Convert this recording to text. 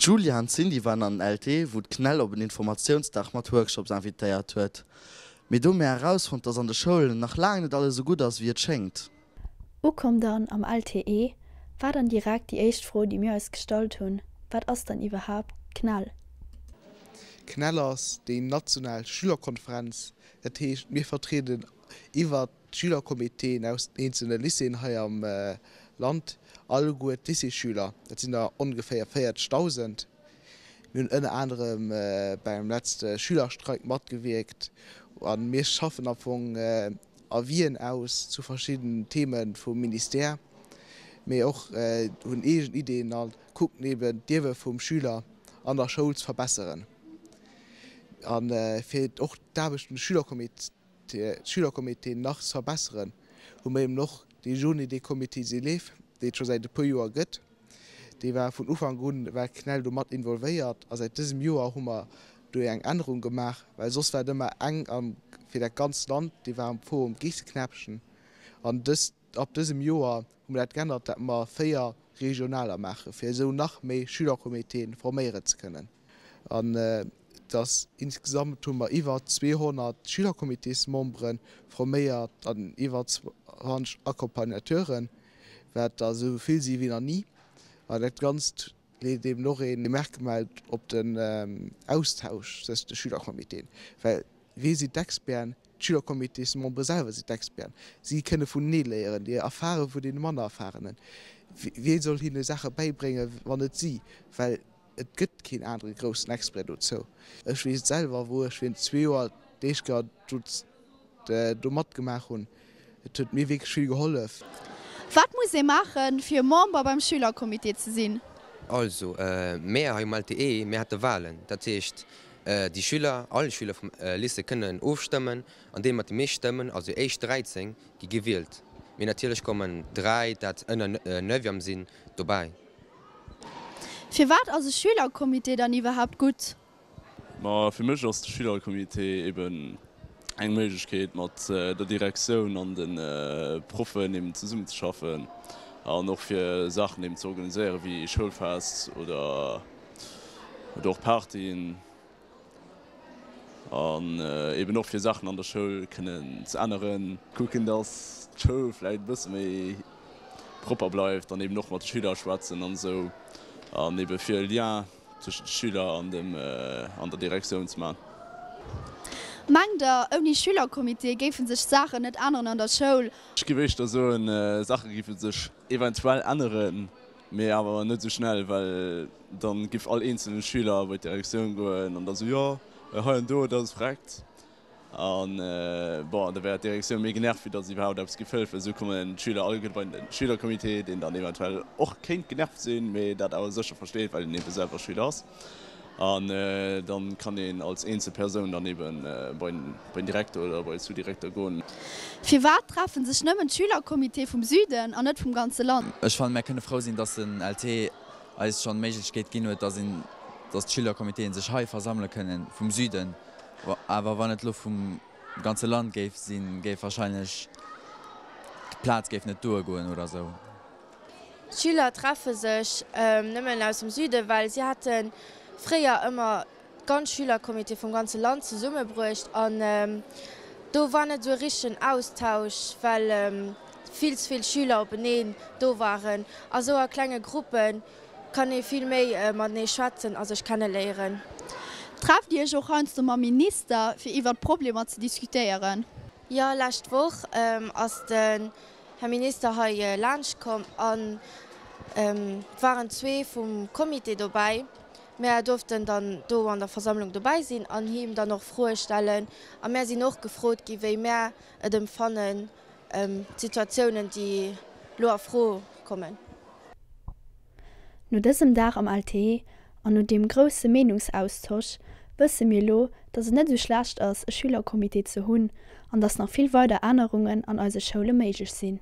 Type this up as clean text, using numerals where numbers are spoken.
D'Julia an d'Cindy waren an den LT, wou d'CNEL op en Informatiounsdag mat Workshops invitéiert huet. Mee do hu mir erausfonnt, dass an de Schoulen nach laang net alles esou gutt ass, wéi et schéngt. Ukomm dann am LTE, war dann direkt déi éischt Fro, déi mir eis gestallt hunn, Wat ass dann iwwerhaapt d'CNEL? D'CNEL ass déi national Schülerkonferenz. Dat heescht, mir vertrieden iwwert d'Schülercomitéen aus den eenzele Lycéeën hei am Land alleguer d'Lycéesschüler. Dat sinn der ongeféier 40.000. Mir hunn ënner anerem beim letzte Schülerstreik matgewierkt a mir schaffen am Fong Avisen aus zu verschiddenen Theme vum Ministère, mee och hunn eegen Ideeën a kucken eben d'Liewe vum Schüler an der Schoul ze verbesseren a fir och d'Aarbecht vum Schülercomité d'Schülercomitéen nach ze verbesseren, hu mer eben och déi Journée des Comités élèves, déi et scho säit e puer Joer gëtt. Déi war vun Ufank un, war d'CNEL do mat involvéiert a säit dësem Joer hu mer do eng Ännerung gemaach, well soss war et ëmmer eng am fir dat ganzt Land, déi war am Forum Geesseknäppchen an dëst, ab dësem Joer hu mer dat geännert, dat mer 4 Regionaler maachen, fir esou nach méi Schülercomitéen forméieren ze kënnen. An dass insgesamt hu mer iwwer 200 Schülercomitésmembere forméiert an iwwer 20 Accompagnateuren, wat der esou vill si wéi nach ni. An dat Ganzt leet eben och ee Merkmal op den Austausch tëscht de Schülercomitéen, well wie sinn d'Experten? D'Schülercomitésmembere selwer sinn d'Experten. Si kënne vunenee léieren, déi Erfare vun deene manner Erfarenen. Wie soll hinne Saache bäibréngen, wann net si? Well Et gëtt keen anere groussen Expert dozou. Ech weess et selwer, wou ech virun zwee Joer d'éischt Kéier do matgemaach hunn. Et huet mir wierklech vill gehollef. Wat muss ee maachen, fir Member beim Schülercomité ze sinn? Also, mär hei um LTE, mär hate Wahlen. Dat heescht, déi Schüler, all Schüler vum Lycée kënnen ofstëmmen an déi mat de meescht Stëmmen, also déi éischt 13, gi gewielt. Mee natierlech kommen 3, dat ënner Neuvième sinn, dobäi. Firwat ass e Schülercomité dann iwwerhaapt gutt? Ma fir mech ass de Schülercomité eben eng Méiglechkeet mat der Direktioun an de Proffen eben zesummen ze schaffen an och fir Saachen eben ze organiséieren wéi Schoulfest oder och Partyen. An eben och fir Saachen an der Schoul kënnen ze änneren. Kucken, dass d'Schoul vläicht e bësse méi propper bleift an eben och mat de Schüler schwätzen an esou. An ebe fir e Lien tëschent de Schüler an dem an der Direktioun ze maachen. Mengt der, ouni Schülercomité géife sech Saachen net änneren an der Schoul? Ech géif éischter soen, Saache géife sech eventuell änneren, Mee awer net esou schnell, well dann giff all eenzelne Schüler bei d'Direktioun goen an da sou, jo, hei an do, dat ass vreckt. An bon, da wär d'Direktioun méi genervt, wéi datt se iwwerhaapt eppes giff hëllefen. Esou kommen d'Schüler alleguer bei den Schülercomité, deen dann eventuell och kéint genervt sinn, mee dat awer sécher versteet, well en ebe selwer Schüler ass. An dann kann een als eenzel Persoun dann eben bei den Direkter oder bei den Sous-Direkter goen. Firwat treffen sech nëmmen d'Schülercomitéë vum Süden an net vum ganze Land? Ech fannen, mär kënne frou sinn, dass den LT eis schonn d'Méiglechkeet ginn huet, dass een, dass d'Schülercomitéen sech hei versammele kënnen vum Süden. Awer wann et elo vum ganze Land géif sinn, géif wahrscheinlech d'Plaz géif net duergoen oder sou. D'Schüler treffe sech nëmmen aus dem Süden, well si hate fréier ëmmer d'ganz Schülercomité vum ganze Land zesummebruecht an do war net esou e richtegen Austausch, well vill ze vill Schüler openeen do waren. A sou a klenge Gruppe kann ee vill méi matenee schwätzen a sech kenneléieren. Trefft Dir Iech och heiansdo mam Minister, fir iwwert Problemer ze diskutéieren? Jo, lescht Woch ass den Här Minister hei laanscht komm an et waren zwee vum Comité dobäi. Mär duerften dann do an der Versammlung dobäi sinn an him dann och Froe stellen. A mär sinn och gefrot gi wéi mär et emfannen, d'Situatiounen déi lo a Fro kommen. No dësem Dag am LTE an no deem grousse Meenungsaustosch wësse mir elo, dass et net esou schlecht ass, e Schülercomité ze hunn an dass nach vill weider Ännerungen an eise Schoule méiglech sinn.